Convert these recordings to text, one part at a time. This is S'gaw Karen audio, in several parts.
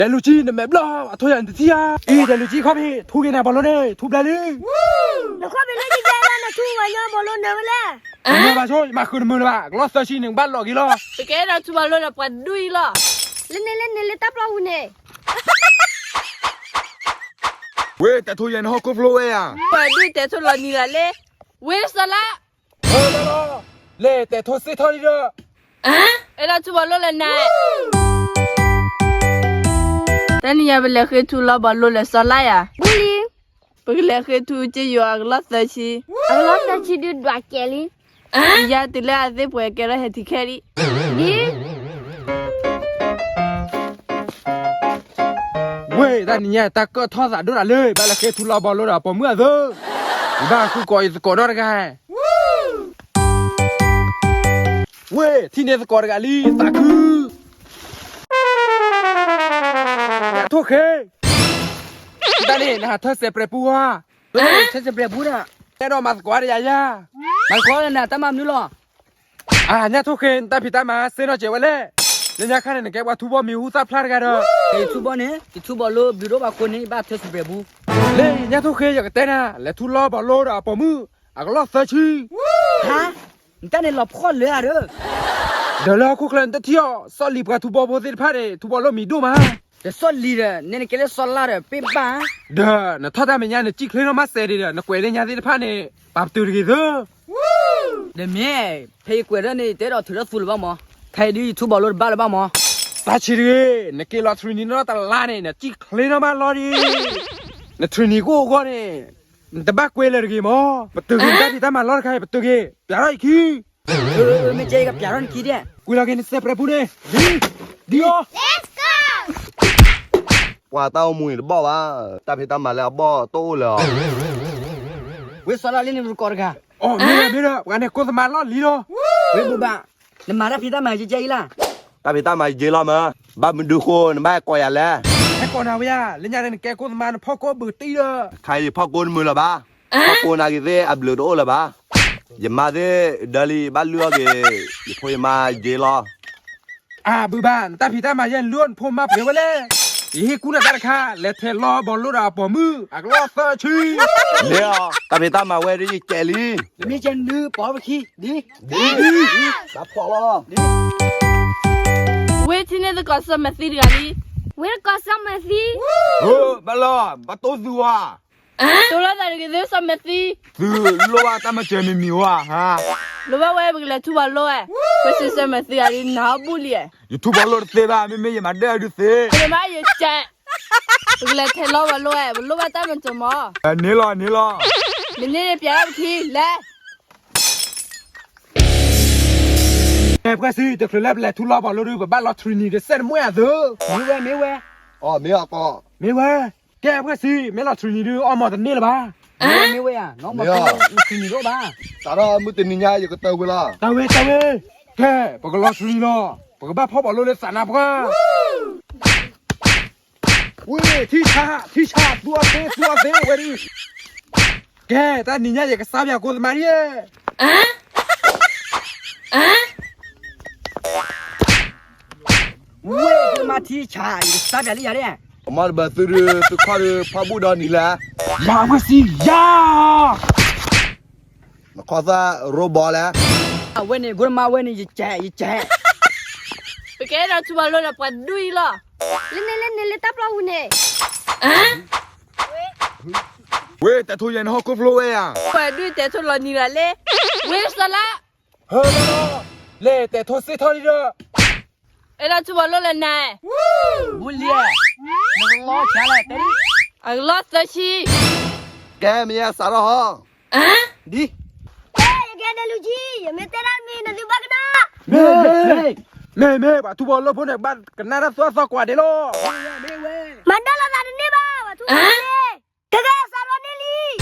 ဒဲးလူၤကံ နမဲာ်ဘျီၣ် အထိယၤနတထံၣ်ဧါ. အံၤ ဒဲးလူၤကံ ခီၣ်ဖံး ထူက့ၤနၤဘီလိန့ၣ် ထူဘျဲလံ. နခီၣ်ဖံးလၢယကဲလၢနထူဝဲညီဘီလိနၢဝဲလဲၣ်. နမၤဘၣ်ဆိ ယမၤဃုာ်နမုာ်လၢၤဘၣ် ကလီၢ်သၢဆံန့ၣ် ကဘၣ်လီၤက့ၤလီၤ. ပကဲဒီးထူဘီလိဒီးပှၤဒူၣ်အံၤလီၤ. လၢန့ၣ်လၢန့ၣ်လၢတၢ်ပျီပူၤန့ၣ် ဝ့ၢ် တဲထိယဲၢ်နဟီၣ်ခိၣ်ဖျိဝဲယၤ. ပှၤဒူၣ်တဲထိလီၤနံၤဂၤလၢ ဝ့ၢ်စီၤလါ လဲၤတဲထိစ့ၢ်ထီၣ်လံဒီး အဲၣ်ဒိးထူဘီလိလၢနၤ. တနံၤညါပလဲၤဃ့ထူလီၤဘီလိလၢစီၤလါယၤ. ပကလဲၤဃ့ထူက့ယိၤအကလီၢ်သၢဆံ. အကလီၢ်သၢဆံဒုးဒွးကဲလံ. ယၤတုၤလၢအသ့ၣ်ပှဲၤကဲထီၣ်ဟဲထံခဲလံ. ဝ့ၢ် တနံၤညါတၢ်ကၢၣ်ထီၣ်သးဒိၣ်ဒၣ်လၢ ဘၣ်လဲၤဃ့ထူလီၤဘီလိဒီးအပိာ်မုၣ်အသိး, ယဘၣ်ဃုကိးယသကိးဒီတဂၤ. ဝ့ၢ် ထံၣ်န့ၢ်သကိးတဂၤလံ သးခု. ညၣ်ထိၣ်ဃ့, တၢ်န့ၣ် နဟးထၢၣ်စဲးပြဲးပူဧါ. ထၢၣ်စဲးပြဲးပူဒီး အဲၣ်ဒိးမၤသကိးတယၤယၤ. မၤသကိးလၢနတၢ်မၤမနုၤလီၤ. အါ ညၣ်ထိၣ်ဃ့ နတၢ်ဖံးတၢ်မၤစ့ၢ်နီၢ်စဲးဝဲလဲၣ်. လၢညါခါန့ၣ် နကဲပှၤထူဘီမ့ၢ်ဟူသၣ်ဖျါတဂၤဒီး ယထူဘီန့ၣ် ယထူဘီလိဘျုးဒိၣ်ဘၣ်ဃိန့ၣ် ယဘၣ်ထၢၣ်စဲးပြဲးပူ. လၢညၣ်ထိၣ်ဃ့ ယကတဲနၤ လဲၤထူလီၤဘီလိဒီးအပိာ်မုၣ် အကလီၢ်သၢဆံ. ဟါ, နတၢ်န့ၣ်လီၤဖှီၣ်လၢအရၢ. ဒီးလၢဟီၣ်ခိၣ်ချၢနတထံၣ်အီၤ စီၣ်လံၤပှၤထူဘီဖိသ့ၣ်တဖၣ်န့ၣ် ထူဘီလိမံၤဒိၣ်မး. ဒီးစီၣ်လံၤဒီး နဲနကဲလၢစီၤလါဒီး ပ့ၢ်ဘၣ်. ဒီးနထီၣ်တၢ်မဲာ်ညါ နစံၣ်ချ့နီၢ်မးစဲးဒံးဒီး နကွဲးလၢညါသ့ၣ်တဖၣ်န့ၣ် ပာ်ပတုာ်တဂ့ၤသၢ. ဒီးမ့ၢ် ဖဲယကွဲးဒၣ်န့ၣ် ယတအဲၣ်ဒိးထုးထီၣ်သူလၢၤဘၣ်မး. ခဲအံၤဒုးယထူဘီလိတဘၣ်လၢၤဘၣ်မး. တၢ်ဆံးတဂ့ၤ, နက့ၤလီၤထရံနံၤနီၢ်တလါန့ၣ် နစံၣ်ချ့နီၢ်မးလီၤဒံး. နထရံနံၤကအိၣ်အဂီၢ်န့ၣ် နတဘၣ်ကွဲလၢၤတဂ့ၤမး. ပတုာ်က့ၤနတၢ်ဖံးတၢ်မၤလီၤတခါအံၤ ပတုာ်က့ၤ, ပျးထီၣ်အံၤခံ. မ့ၢ်ကဲယကပျးထီၣ်နခံဒဲး. ကွံာ်လီၤက့ၤနစဲးပြဲးပူန့ၣ်, ဒ်အီၤ. ပှၤတၢ်အိၣ်မူအံၤတဘီၣ်ဘၣ်, တၢ်ဖံးတၢ်မၤလၢအဘီၣ်တအိၣ်လၢၤအီၤ. ဝ့ၢ်စီၤလါလၢန့ၣ်ပတကိးတဂၤ. အီၤ မ့ၢ်ဒီး မ့ၢ်ဒီး ပှၤန့ၣ်ကိၢ်သမါလီၢ်လံလီၤ. ဝ့ၢ်ဘူဘၣ်, နမၤတၢ်ဖံးတၢ်မၤယကဲအံၤလၢ်. တၢ်ဖံးတၢ်မၤယကဲလီၤမး, ဘၣ်မနုၤဃိနဘၣ်ဟဲကိးယၤလဲၣ်. ဟဲကိးနၤဝဲယၤ, လၢညါန့ၣ်နကဲကိၢ်သမါ နဖီၣ်ကိၢ်ဘုးတံၢ်ဒီး. ခါအံၤယဖီၣ်ကိၢ်နမုာ်လၢၤဘၣ်, ဖီၣ်ကိၢ်နာ်က့ၤသ့ၣ်အဘျုးတအိၣ်လၢၤဘၣ်. ယမါသ့ၣ်ဒၢလံ ဘၣ်လုၢ်အီၣ်က့ၤ ယဖိယမါယကဲလီၤ. အၢ ဘုဘၣ်, နတၢ်ဖံးတၢ်မၤယဲၢ် နလုၢ်အီၣ်နဖိမါပှဲၤဝဲလဲၣ်. ယဟ့ၣ်ကူၣ်နၤတၢ်တခါ, လဲၤထဲးလီၤဘီလိဒီးအပိာ်မုၣ် အကလီၢ်သၢဆံ. မ့ၢ်အီၤ, တၢ်ဖံးတၢ်မၤဝဲဒ်ယကဲလံ. မ့ၢ်ကဲနုာ်ပိာ်ပခံ, ဒ်, ဒ်, ဘၣ်ဖီၣ်လီၤ. ဝ့ၢ်ထံၣ်န့ၢ်သကိးစီၤမဲာ်သံတဂၤလံ. ဝ့ၢ်သကိးစီၤမဲာ်သံ. ဘၣ်လီၤ, ဘၣ်တိၢ်သူဝါ. တိၢ်လိာ်သးတဂ့ၤသုစီၤမဲာ်သံ. သုလိၣ်ဘၣ်တၢ်မၤစၢၤမံၤမံၤဝဲဧါ. လိၣ်ဘၣ်ဝဲ ပကလဲၤထူဘီလိဝဲ, ပစံးစီၤမဲာ်သံဂၤဒ်နဟီၣ်ဘူၣ်လံ. ယထူဘီလိတသ့ဘၣ်, မ့မ့ၢ်ယမၤဒၢၣ်ဒုးသ့. ယမ့ၢ်ယကဲ, ပကလဲၤထဲးလီၤဘီလိဝဲ, ပလိၣ်ဘၣ်တၢ်မၤစၢၤမး. န့ၣ်လီၤ, န့ၣ်လီၤ. မ့ၢ်န့ၣ်ပျးထီၣ်ပခံ, လဲၤ. ကဲ ပှၤစံး, တချုးလၢပလဲၤထူလီၤဘီလိဒုး ပဘၣ်လီၤထရံနံၤဒီးစဲးတမှဲအသၢ. မ့ၢ်ဝဲ, မ့ၢ်ဝဲ. အီၤ, မ့ၢ်အီၤကီး. မ့ၢ်ဝဲ. ကဲ ပှၤစံး, မ့ၢ်လီၤထရံနံၤဒုး အီၣ်မီၤတန့ၢ်လၢၤဘၣ်. မ့ၢ်ဝဲဧါ, နအီၣ်မီၤတန့ၢ်လၢၤဘၣ်. စးထီၣ်မုၢ်တနံၤညါ ယကတၢၢ်ဝဲလီၤ. တၢ်ဝဲ, တၢ်ဝဲ. ကဲ, ပကလီၤထရံနံၤလီၤ. ပကဘၣ်ဖီၣ်ဘီလိလၢသးနါပှၢ်. ဝ့ၢ်, ထံဆး, ထံဆး, သူအီၤသ့, သူအီၤသ့, ဝဲဒုး. ကဲ, တနံၤညါယကစါပှၤကိၢ်သမါဒံး. ဝ့ၢ်, ကိၢ်သမါထံဆး, ယကစါပှၤလံယၤဒဲး. အမါတဘၣ်သုဒုး, သုခီၣ်ဒုး ဖီၣ်ဘူၣ်ဒီးနံၤလဲၣ်. မၤဝဲစံယၤ. နခီၣ်သၣ်ရိဘီလဲၣ်. အဝဲန့ၣ် ကိၢ်သမါဝဲန့ၣ် ယကဲ, ယကဲ. ပကဲဒီးထူဘီလိဒီးပှၤဒူၣ်အံၤလီၤ. လၢန့ၣ်လၢန့ၣ်လၢတၢ်ပျီပူၤန့ၣ်. ဝ့ၢ်, တဲထိယဲၢ်နဟီၣ်ခိၣ်ဖျိဝဲယၤ. ပှၤဒူၣ်တဲထိလီၤနံၤဂၤလၢ, ဝ့ၢ်စီၤလါ. ဟၢလီၤ, လဲၤတဲထိစ့ၢ်ထီၣ်လံဒီး. အဲၣ်ဒိးထူဘီလိလၢနၤ. ဘူလံ, နကလီဆါလဲၣ်, တဲလံ. အကလီၢ်သၢဆံ. ကဲ မ့ၢ်ယဲစးထီၣ်ဟီ. ဒ်, ကဲ ယကဲဒဲးလူၤကံ, ယမ့ၢ်တဲတၢ်တမံၤ နသုဘၣ်ကနၣ်. မ့ၢ်, မ့ၢ်, မ့ၢ်, ပှၤထူဘီလိဖိန့ၣ် ဘၣ်ကနၣ်တၢ်သိၣ်အသီကွၢ်ဒဲးလီၤ. မၤဒၢလီၤသးတန့ၢ်ဘၣ်, ပှၤထူဘီလိန့ၣ်, ကဲကဲ စးထီၣ်န့ၢ်လံ.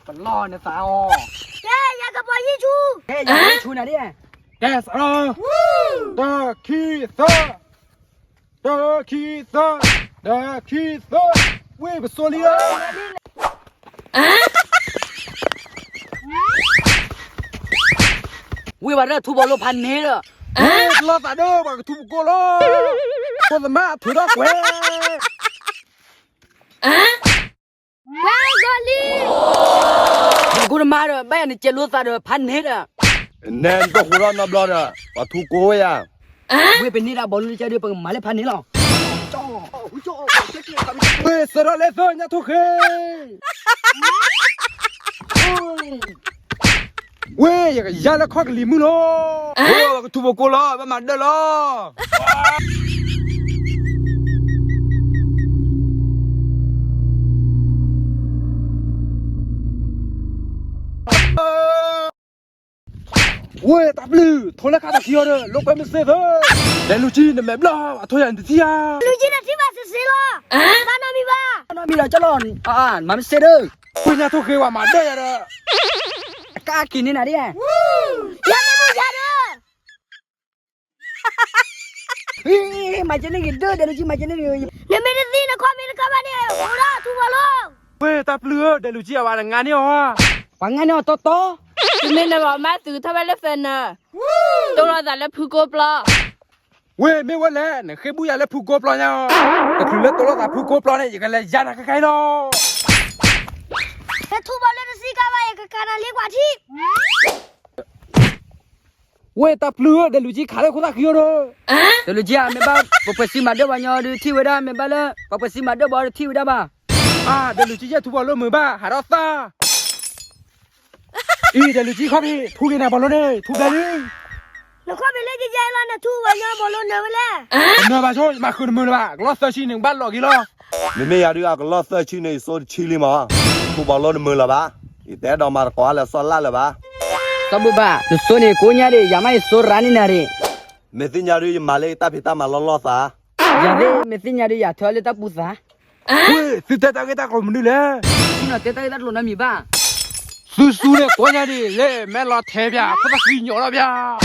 ပလီၢ်နသးအီၤ. ကဲ ယကပီၤယံၢ်ဆူ. ကဲ ယကပီၤဆူနၤဒ်. ကဲ စးထီၣ်, တၢ ခံ သၢ, တၢ ခံ သၢ, တၢ ခံ သၢ, ဝ့ၢ် ပစိာ်လံလီၤ. ဝ့ၢ် ပှၤလၢထူဘီလိဖးန့ၣ်ဒီး လီၤသးဒီး ပှၤကထူပကိၢ်လီၤ. ဖိသမါထုးထီၣ်ကွဲး ဝဲဂီၤလံ. ပှၤကူတမါဒီး ဘၣ်ယၤနကဲလိာ်သးဒီး ဖးန့ၣ်ဒီး နဲနတဃိထီၣ်နီတဘျီဒီး ပှၤထူကိၢ်ဝဲယၤ. ဝဲပန့ၢ်ဒၣ်ဘီလိကၢ်ဒီး ပကမၤလၢဖးန့ၣ်လီၤ. ဝဲစၢထီၣ်လၢသၢညါထိၣ်ဃ့. ဝဲ ယကယါလၢခီၣ်ကလံၤမုၢ်လီၤ. ဝဲကထူပကိၢ်လီၤ ဘၣ်မၤဒၢၣ်လီၤ. ဝဲတၢ်ပျုၢ် ထိလၢခါတခံအီၤဒီး လိာ်ကွဲမ့ၢ်စ့ၢ်သၢ. ဒဲးလူၤကံ နမဲာ်ဘျီၣ် အထိယၤနတထံၣ်ဧါ. လူၤကံနထံၣ်ဘၣ်စ့ၢ်စ့ၢ်လီၤ. ဘၣ်နီတမံၤဘၣ်. နီတမံၤဒီးကလီၤ မၤမ့ၢ်စ့ၢ်ဒီး. ဝဲညါထိၣ်ဃ့ဝဲမၤဒၢၣ်ယၤဒီး အကါက့ၤန့ၢ်နၤဒ်. ယၤမ့ၢ်မုၢ်ယၤဒီး မၤကဲန့ၢ်ဂ့ၤဒၢၣ် ဒဲးလူၤကံ မၤကဲန့ၢ်ဂ့ၤ. နမ့ၢ်တသံနခီၣ်မ့ၢ်တကါဘၣ်န့ၣ် အိၣ်ဒီးထူပီၤလိၤ. ဝဲတၢ်ပျုၢ်ဧၢ ဒဲးလူၤကံ အဝဲနငါန့ၢ်အီၤ. ပှၤငါန့ၢ်အီၤတီတီ. တမ့ၢ်နဂီၢ်မးသုးထီၣ်ဝဲလၢသၢနၤ တိၢ်လိာ်သးလၢဖုကိပျီ. ဝဲမ့ၢ်ဝဲလဲၣ် နဃ့ဘူၣ်ယၤလၢဖုကိပျီညါအီၤ. တချုးလၢတိၢ်လိာ်သးဖုကိပျီန့ၣ် ယကလဲၤယါနၤခဲခါအံၤလီၤ. ဟဲထူဘီလၢတစံးကါဘၣ် ယကကၤနၤလံကွၢ်ထံ. ဝဲတၢ်ပျုၢ်ဧၢ ဒဲးလူၤကံ ခးလၢခိၣ်သၣ်ဃံအီၤဒီး. ဒဲးလူၤကံဧၢ မ့ၢ်ဘၣ်ပှၤပှဲၤစံမၤဒၢၣ်ပှၤညီဒီးထံၣ်ဝဲဒၣ် မ့ၢ်ဘၣ်လၢ ပှၤပှဲၤစံမၤဒၢၣ်ပှၤဒီးထံၣ်ဝဲဒၣ်ဘၣ်. အါ ဒဲးလူၤကံ ယဲၢ်ထူဘီလိၣ်မုာ်ဘၣ် ဟးထီၣ်သၣ်. အံၤ ဒဲးလူၤကံ ခီၣ်ဖံး ထူက့ၤနၤဘီလိၣ်န့ၣ် ထူဘျဲလံ. နခီၣ်ဖံးလၢယယဲလီၤ နထူဝဲညီဘီလိၣ်နၢၤဝဲလဲၣ်. နၢၤဘၣ်ဆိ ယမၤဃုာ်နမုာ်လၢၤဘၣ် ကလီၢ်သၢဆံန့ၣ် ကဘၣ်လီၤက့ၤလီၤ. မ့မ့ၢ်ယၤဒုး အကလီၢ်သၢဆံန့ၣ် ယစိတဆံလံမး ထူဘီလိၣ်နမုာ်လၢၤဘၣ်. ယတအဲၣ်ဒိးမၤတကိးအါလဲၣ် စီၤလၢ်လၢၤဘၣ်. စီၤဘူဘၣ် နစိန့ၣ်ကိးညါဒံး ယၤမးယစိရၤန့ၢ်နၤဒံး. မ့ၢ်သ့ၣ်ညါဒုး ယမၤလၢယတၢ်ဖံးတၢ်မၤလီၢ်လီၢ်သး. ယၤသ့ၣ် မ့ၢ်သ့ၣ်ညါဒုး ယၤထၢလၢတၢ်ပူၤသး. ဝဲ သုတဲတၢ်ဂ့ၢ်တၢ်ကျိၤမနုၤလဲၣ်. သုနီၤတဲတၢ်ဂ့ၢ်တၢ်ကျိၤနီတမံၤဘၣ်. သုစူန့ၣ်ကိးညါဒံး လၢမဲာ်လီၤထဲပၠး ခိၣ်သၣ်ဃံညီလီၤပၠး.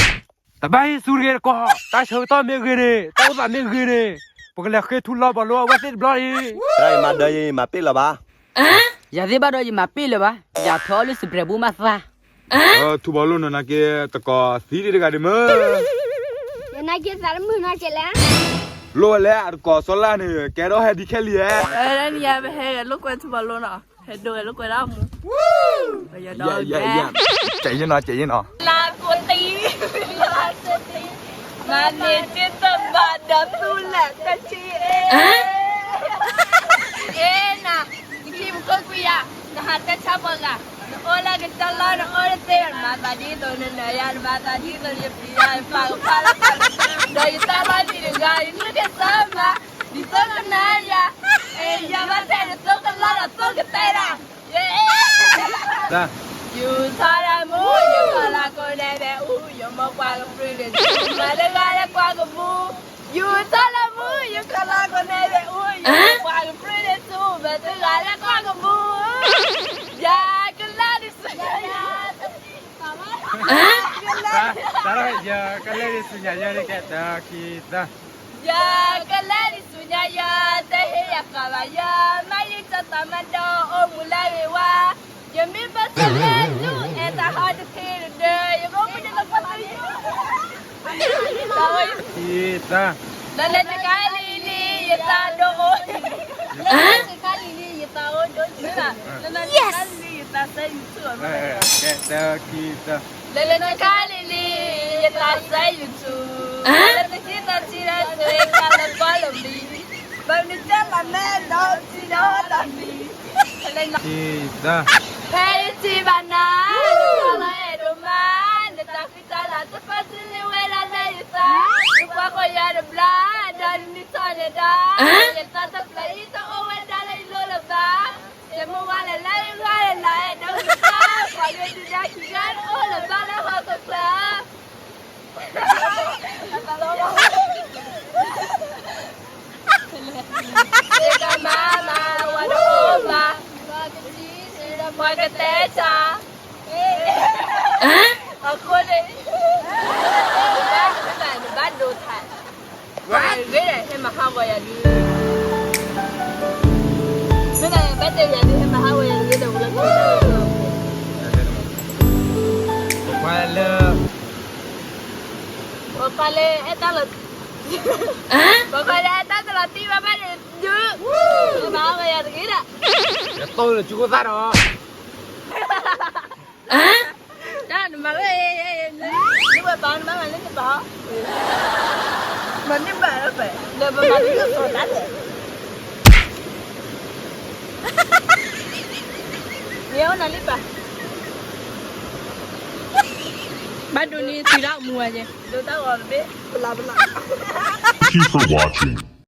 တဘၣ်ဟ့ၣ်စူတဂ့ၤတကိး တၢ်ဆၢကတီၢ်မ့ၢ်ဂ့ၤန့ၣ် တၢ်အိၣ်သးမ့ၢ်ဂ့ၤန့ၣ် ပကလဲၤဃ့ထူလီၤဘီလိၣ်အဝဲသ့ၣ်တဘျီအံၤ. တၢ်အံၤမၤဒၢယမၤပ့ၢ်လၢၤဘၣ်. ယၤသ့ၣ်ဘၣ်ဒီးယမၤပ့ၢ်လၢၤဘၣ် ယၤထၢအီၤလၢစပျဲးဘူမးသၣ်. ထူဘီလိၣ်နီၢ်နၤက့ၤ တကိးသံဒံးတဂၤဒံးမ့ၢ်. ယနၤက့ၤသးတမုာ်နီၢ်က့ၤလဲၣ်. လိၣ်ဝဲလဲၣ် အတကိးစီၤလၢ်န့ၣ် ကဲထီၣ်ဟဲဒ်ခဲလံဧါ. နံၤယၤပဟဲလိာ်ကွဲထူဘီလိၣ်နီၤ ဟဲဒိးဝဲလိာ်ကွဲဒၣ်မူ. ယဲယဲနီၤ ကဲယဲနီၤ လါကိတံ လါကိတံ မၤန့ၢ်တ့ၢ်တဘၣ်ဒီးသူလၢ်ကဆံအ့ အ့နၤ ယခံပခိၣ်ကွံာ်ယၤ နဟးတဲဆါပှၤဂၤ နအိၣ်လၢကစၢၢ်လီၤ နအိၣ်တသ့ နမၤသးဒ်သိးနနၢၤယၤ နမၤသးဒ်သိးယပျံၤယၤ ယပာ်ကဖၣ်လၢ ဒီးယတၢ်လီၢ်တံၢ်တဂၤ ယမုၢ်ကစၢ်မး ဒ်သိးကနၢၤယၤ ယၤဘၣ်ထဲနသိကလီၢ်ဒီးသိကတဲဒၣ် ယူၤထီၣ်လၢမူ ယကလီၤကိးနဲၣ်နဲၣ်အူ ယမိၢ်ကွၢ်ကပြုၢ်န့ၣ် မၤတဂၤလၢကွၢ်ကမူ ယူၤထီၣ်လၢမူ ယကလီၤကိးနဲၣ်နဲၣ်အူ ယမိၢ်ကွၢ်ကပြုၢ်န့ၣ်ဆူ မၤတဂၤလၢကွၢ်ကမူ ယကလီၤဒံးဆူညါယၤ ယကလီၤဒံးဆူညါယၤ တၢ်ခံသၢ ယကလီၤဒံးဆူညါယၤ တဟ့ၣ်ယၤဃာ်ဘၣ်ယၤ မၤယံၤတၢ်သးမၤဒီးအိၣ်မူလၢဂ့ၤဝါ ယမ့ၢ်ပၢဆၢလၢလူၤအဲၣ်တၢ်ဟီတထံၣ်တဒၢ ယကအိၣ်မူဒ်သိးပှၤသယုၢ် လၢလၢတကးလံၤလံၤ ယသးဒိၣ်အိၣ် လၢလၢတကးလံၤလံၤ ယသးအိၣ်ဒိၣ်န့ၣ် လၢလၢတကးလံၤလံၤ ယသးစဲယူၤဆူၣ် လၢလၢတကးလံၤလံၤ ယသးစဲယူၤဆူၣ် လၢတဆံသးဆံလၢသွ့ကါလၢပီလၢမံ ဘၣ်မနုၤတဲလီၤမဲဒီးဆံဒီးတၢ်မံ ဖဲယထံၣ်ဘၣ်နၤ နသးလီၤအဲၣ်ဒိၣ်မး နတၢ်ဃံတၢ်လၤတဖၣ်ဆံန့ၢ်ဝဲဒၣ်လၢယသး ယကွၢ်ဃီၤယၤတဘျီ ဒီးနမံထီၣ်န့ၣ်ဒီး ယသးတဖျၢၣ်အံၤတအိၣ်ဝဲဒၣ်လၢယလိၤလၢၤဘၣ် ယမ့ၢ်ဝါလဲၤလၢယဂၤလဲၤလၢအဲၣ်ဒိးမံထီၣ် ပှၤဂ့ၤဒုးဒါခံဂၤတအိၣ်လၢၤဘၣ်လၢဟီၣ်ခိၣ်ချၢ သ့ၣ်ကမၤမၤ ဝဲတအိၣ်ဘၣ် ပှၤကတဲဆါ အဃိန့ၣ် ဘၣ်ဒိးထါ ဂ့ၤဒၣ်ဟဲမၤဟးဂီၤယၤဒုး မ့ၢ်ဘၣ်တဲယၤဒုး ဟဲမၤဟးဂီၤယၤဒုး ဂ့ၤဒၣ်ဝဲလၢ ပှၤလၢ ပှၤ ပှၤပၢ်လၢအဲၣ်တၢ်လီၤ, ပှၤပၢ်လၢအဲၣ်တၢ်တလီၤတံၢ်ဘၣ်ဘၣ်န့ၣ်, ဒုး, ဘၣ်ဝဲယၤတဂ့ၤဒၣ်, ယတိၢ်လၢစုခိၣ်သၣ်ဒီး, တၢ်နမၤဝဲ, နဝဲပၢ်နမၤမၤလၢနပၢ်, မၤန့ၢ်ဘၣ်လၢပှဲၤ, လၢပမၤန့ၢ်လၢပှဲၤတၢ်လဲၣ်, မ့ၢ်အိၣ်နၤလံပၢ်, ဘၣ်ဒိးန့ၢ်သုတၢ်အိၣ်မူဝဲ, ဒိးတၢ်ဂီၤတဘ့ၣ်, ပလၢပလၢ, Thank you for watching.